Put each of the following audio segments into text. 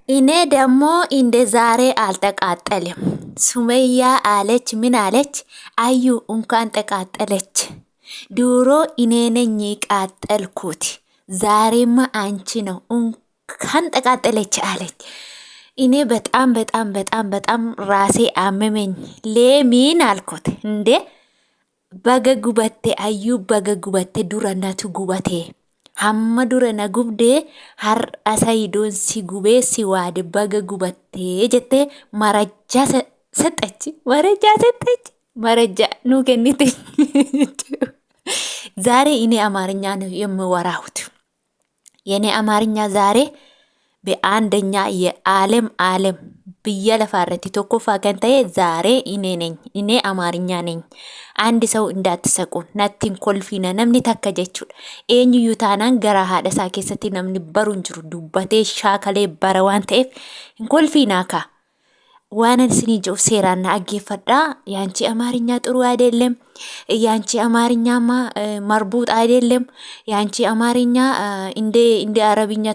እኔ ደግሞ እንደ ዛሬ አልተቃጠልም። ሱመያ አለች፣ ምን አለች? አዩ እንኳን ተቃጠለች። ድሮ እኔ ነኝ ቃጠልኩት፣ ዛሬማ አንቺ ነው እንኳን ተቃጠለች አለች። እኔ በጣም በጣም በጣም በጣም ራሴ አመመኝ። ለምን አልኩት እንዴ baga gubatte ayyuu baga gubatte dura natu gubate hamma dura na gubde har'a sayidoon si gubee si waade baga gubattee jettee marajjaa ሰጠች መረጃ ሰጠች መረጃ ኑ kennite። ዛሬ እኔ አማርኛ ነው የምወራሁት። የኔ አማርኛ ዛሬ በአንደኛ የዓለም ዓለም biyya lafaarratti tokkoffaa kan ta'e ዛሬ እኔ ነኝ። እኔ አማርኛ ነኝ። አንድ ሰው እንዳትሰቁ natti hin kolfiina namni takka jechuudha. Eenyuyyuu taanaan garaa haadha isaa keessatti namni baru hin jiru dubbatee shaakalee bara waan ta'eef hin kolfiinaa kaa. waan isinii jedhu seeraan na dhaggeeffadhaa። ያንቺ አማርኛ ጥሩ አይደለም፣ ያንቺ አማርኛማ መርቡጥ አይደለም፣ ያንቺ አማርኛ እንደ አረብኛ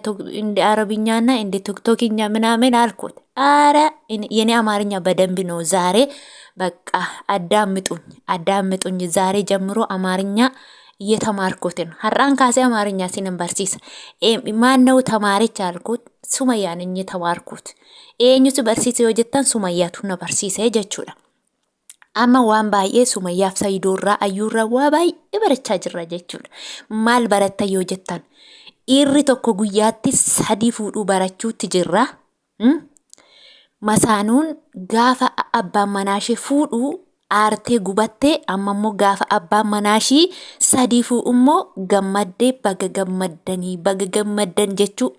እንደ አረብኛና እንደ ቲክቶክኛ ምናምን አልኩት። አረ የኔ አማርኛ በደንብ ነው። ዛሬ በቃ አዳምጡኝ፣ አዳምጡኝ። ዛሬ ጀምሮ አማርኛ እየተማርኩት ነው። Har'aan kaasee አማርኛ isinan barsiisa ማነው ተማሪች አልኩት። ሱመያ ነኝ የተማርኩት። Eenyutu barsiise yoo jettan Sumayyaatu na barsiise jechuudha. Amma waan baay'ee Sumayyaaf Sayidoorraa Ayyuurraa waa baay'ee barachaa jirra jechuudha. Maal baratta yoo jettan dhiirri tokko guyyaatti sadii fuudhuu barachuutti jirra. Masaanuun gaafa abbaan manaa ishee fuudhuu aartee gubattee amma immoo gaafa abbaan manaa ishii sadii fuudhu immoo gammaddee baga gammaddanii baga gammaddan jechuu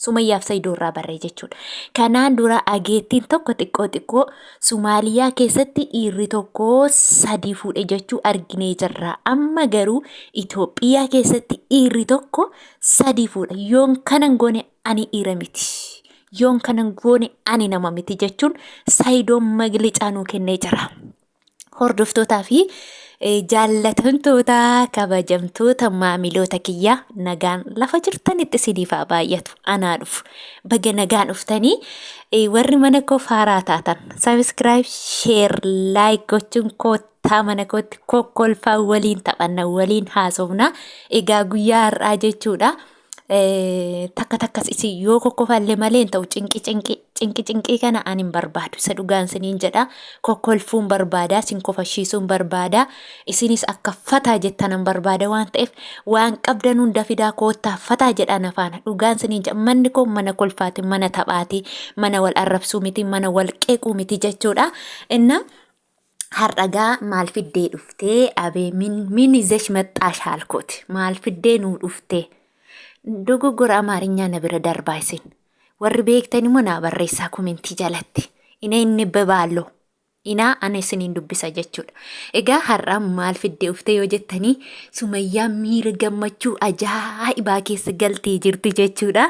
Sumayyaaf Sayidoo irraa barree jechuudha. Kanaan dura ageettiin tokko xiqqoo xiqqoo Sumaaliyaa keessatti dhiirri tokko sadii fuudhe jechuu arginee jirra. Amma garuu Itoophiyaa keessatti dhiirri tokko sadii fuudha. Yoon kanan goone ani dhiira miti. Yoon kanan goone ani nama miti jechuun Sayidoon maglicaa nuu kennee jira. Hordoftootaa fi jaallatamtoota kabajamtoota maamiloota kiyyaa nagaan lafa jirtanitti isiniif haa baay'atu. Anaa dhufu baga nagaan dhuftanii warri mana koo faaraa taatan subscribe share like gochuun koottaa mana kootti kokkolfaa waliin taphanna waliin haasofna. Egaa guyyaa har'aa jechuudha. Takka takkas isin yoo kokkofalle malee hin ta'u cinqi cinqi cinqi cinqii kana ani hin barbaadu. Isa dhugaan isiniin jedha. Kokkolfuun barbaada, isin kofashiisuun barbaada. Isinis akka fataa jettanan barbaada waan ta'eef waan qabdan hunda fidaa koottaa fataa jedhaan afaana. Dhugaan isiniin jedha manni koo mana kolfaati, mana taphaati, mana wal arrabsuu miti, mana wal qeequu miti jechuudha. Inna har'agaa maal fiddee dhuftee abee min min ይዘሽ መጣሽ አልኩት። maal fiddee nuu dhuftee? Dogoggora Amaariñaa na bira darbaa isin. Warri beektan immoo naa barreessaa komentii jalatti. Ina inni bebaalloo. Inaa ana isiniin dubbisa jechuudha. Egaa har'a maal fiddee dhuftee yoo jettanii Sumayyaan miira gammachuu ajaa'ibaa keessa galtee jirti jechuudha.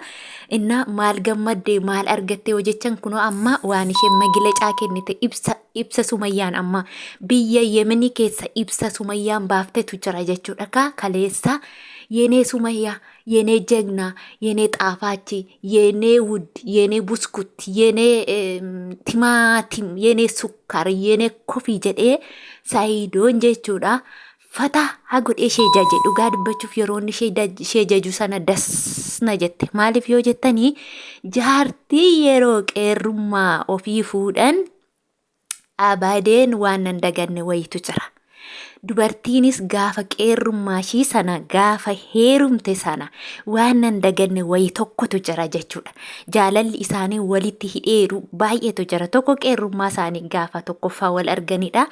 Innaa maal gammaddee maal argattee yoo jechan kunoo amma waan isheen magilacaa kennite ibsa ibsa Sumayyaan amma biyya Yemenii keessa ibsa Sumayyaan baaftetu jira jechuudha. Kaa kaleessa የኔ ሱመያ የኔ ጀግና የኔ ጣፋች የኔ ውድ የኔ ቡስኩት የኔ ቲማቲም የኔ ሱካር የኔ ኮፊ jedhee Sayidoon jechuudha. Fataa haa godhee ishee jaje dhugaa dubbachuuf yeroo inni ishee jaju sana das na jette. Maaliif yoo jettanii jaartii yeroo qeerrummaa ofii fuudhan abadeen waan nan daganne wayitu jira. Dubartiinis gaafa qeerrummaa ishii sana gaafa heerumte sana waan nan daganne wayii tokkotu jira jechuudha. Jaalalli isaanii walitti hidheeru baay'eetu jira. Tokko qeerrummaa isaanii gaafa tokkoffaa wal arganidha.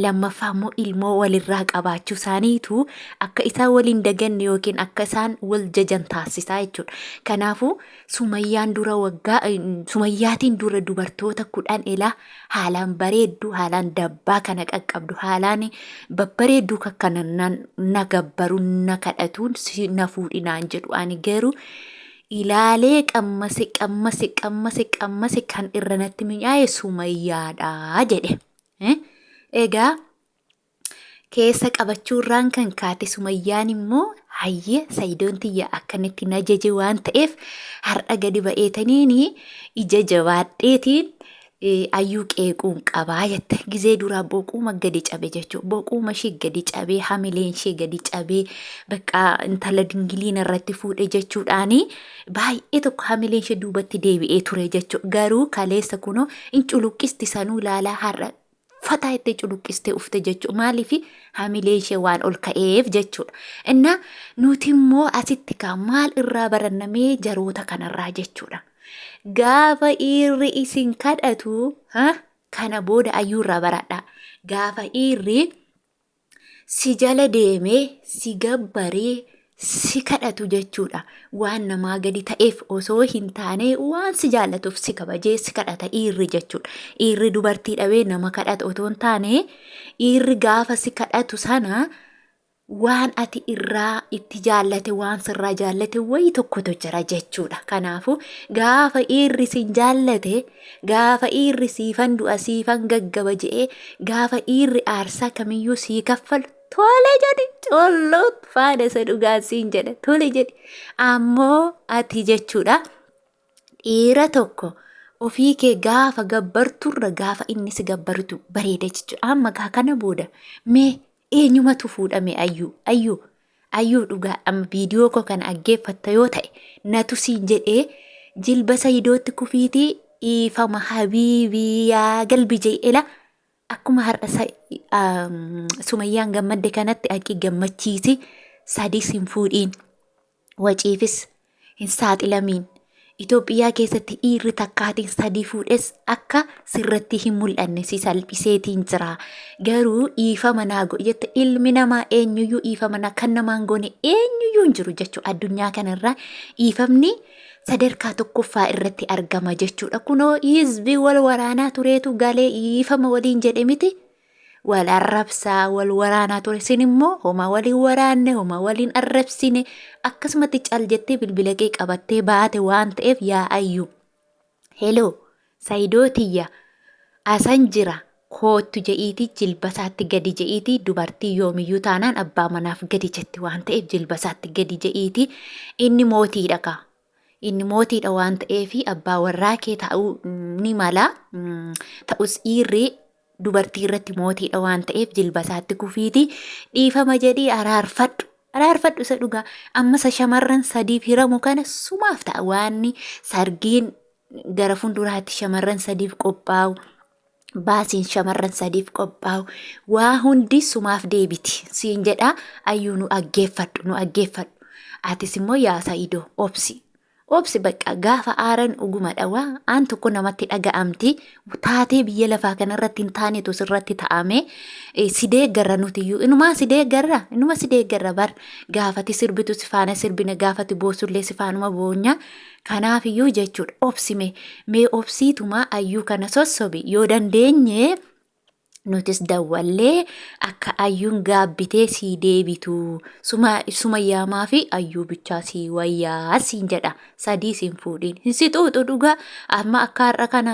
Lammaffaa immoo ilmoo walirraa qabaachuu isaaniitu akka isaan waliin daganne yookiin akka isaan wal jajan taasisaa jechuudha. Kanaafuu Sumayyaan dura waggaa Sumayyaatiin dura dubartoota 10 elaa haalaan bareeddu haalaan dabbaa kana qaqqabdu haalaan babbareedduu kakkana na gabbaru na kadhatuun si na fuudhi naan jedhu ani garuu ilaalee qammase qammase qammase qammase kan irra natti mi'aaye Sumayyaadha jedhe. Egaa keessa qabachuurraan kan kaate Sumayyaan immoo Hayyee Sayidoon tiyya akkanatti na jaje waan ta'eef har'a gadi ba'eetaniini ija jabaadheetiin ayyuu qeequun qabaa jette. Gizee duraa boquuma gadi cabe jechuudha. Boquuma ishee gadi cabee hamileen ishee gadi cabee bakka intala dingiliin irratti fuudhe jechuudhaani baay'ee tokko hamileen ishee duubatti deebi'ee ture jechuudha. Garuu kaleessa kunoo in culuqqisti sanuu ilaalaa har'a fataa itti culuqqistee ufte jechuudha. Maaliif hamileen ishee waan ol ka'eef jechuudha. Innaa nuti immoo asitti kaa maal irraa barannamee jaroota kanarraa jechuudha. Gaafa dhiirri isin kadhatu ha kana booda ayyuu irraa baradhaa. Gaafa dhiirri si jala deemee si gabbaree si kadhatu jechuudha. Waan namaa gadi ta'eef osoo hin taane waan si jaallatuuf si kabajee si kadhata dhiirri jechuudha. Dhiirri dubartii dhabee nama kadhata otoo hin taane dhiirri gaafa si kadhatu sana waan ati irraa itti jaallate waan sirraa jaallate wayii tokkotu jira jechuudha. Kanaafuu gaafa dhiirri sin jaallate gaafa dhiirri siifan du'a siifan gaggaba je'ee gaafa dhiirri aarsaa kamiyyuu sii kaffalu tole jedhi colloo faana isa dhugaa siin jedha tole jedhi. Ammoo ati jechuudha dhiira tokko ofii kee gaafa gabbarturra gaafa inni si gabbarutu bareeda jechuudha. Amma gaa kana booda mee eenyumatu fuudhame ayyuu ayyuu ayyuu dhugaa amma viidiyoo koo kana aggeeffatta yoo ta'e natu siin jedhee jilba sayidootti kufiitii dhiifama habiibii yaa galbi je'ela akkuma har'a sumayyaan gammadde kanatti aqii gammachiisi sadis hin fuudhiin. Waciifis hin saaxilamiin. Itoophiyaa keessatti dhiirri takkaatiin sadii fuudhes akka sirratti hin mul'anne si salphiseetiin jira. Garuu dhiifama naa godhi jette ilmi namaa eenyuyyuu dhiifama naa kan namaan goone eenyuyyuu hin jiru jechuudha. Addunyaa kanarraa dhiifamni sadarkaa tokkoffaa irratti argama jechuudha. Kunoo hizbi wal waraanaa tureetu galee dhiifama waliin jedhe miti. Wal arrabsaa wal waraanaa ture. Isin immoo homaa waliin waraanne homaa waliin arrabsine akkasumatti cal jettee bilbila kee qabattee baate waan ta'eef yaa ayyuu. Hello Sayidoo tiyya asan jira koottu je'iitii jilbasaatti gadi je'iitii dubartii yoomiyyuu taanaan abbaa manaaf gadi jetti waan ta'eef jilbasaatti gadi je'iitii inni mootiidha kaa. Inni mootiidha waan ta'eef abbaa warraa kee ta'uu ni mala. Ta'us dhiirri dubartii irratti mootiidha waan ta'eef jilbasaatti kufiitii dhiifama jedhii araarfadhu. Araarfadhu isa dhugaa. Amma isa shamarran sadiif hiramu kana sumaaf ta'a waanni sargiin gara fuulduraatti shamarran sadiif qophaa'u. Baasiin shamarran sadiif qophaa'u waa hundi sumaaf deebiti siin jedha ayyuu nu aggeeffadhu nu aggeeffadhu. Atis immoo yaa Sa'idoo obsi. Obsi bakka gaafa aaran dhugumadha waa aan tokko namatti dhaga'amti taatee biyya lafaa kanarratti hin taanetu sirratti ta'ame si deeggarra nutiyyuu inumaa si deeggarra inuma si deeggarra bar gaafati sirbitu si faana sirbina gaafati boosullee si faanuma boonya kanaafiyyuu jechuudha obsi mee mee obsiituma ayyuu kana sossobi yoo dandeenye nutis dawwallee akka ayyuun gaabbitee sii deebitu suma sumayyaamaa fi ayyuu bichaa sii wayyaa siin jedha sadii siin fuudhiin hin si xuuxu dhugaa amma akka har'a kana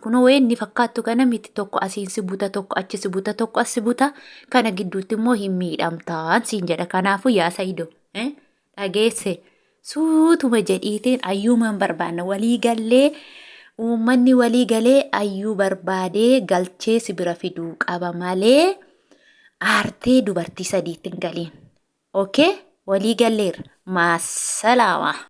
kunoo wayinni fakkaattu kana miti tokko asiin si buta tokko achi si buta tokko as si buta kana gidduutti immoo hin miidhamtaan siin jedha kanaafuu yaa sayido Dhageesse suutuma jedhiitiin ayyuumaan barbaanna walii gallee uummanni walii galee ayyuu barbaadee galchee si bira fiduu qaba malee aartee dubartii sadiitti hin galiin. Okay? Walii galleerra. Maassalaama.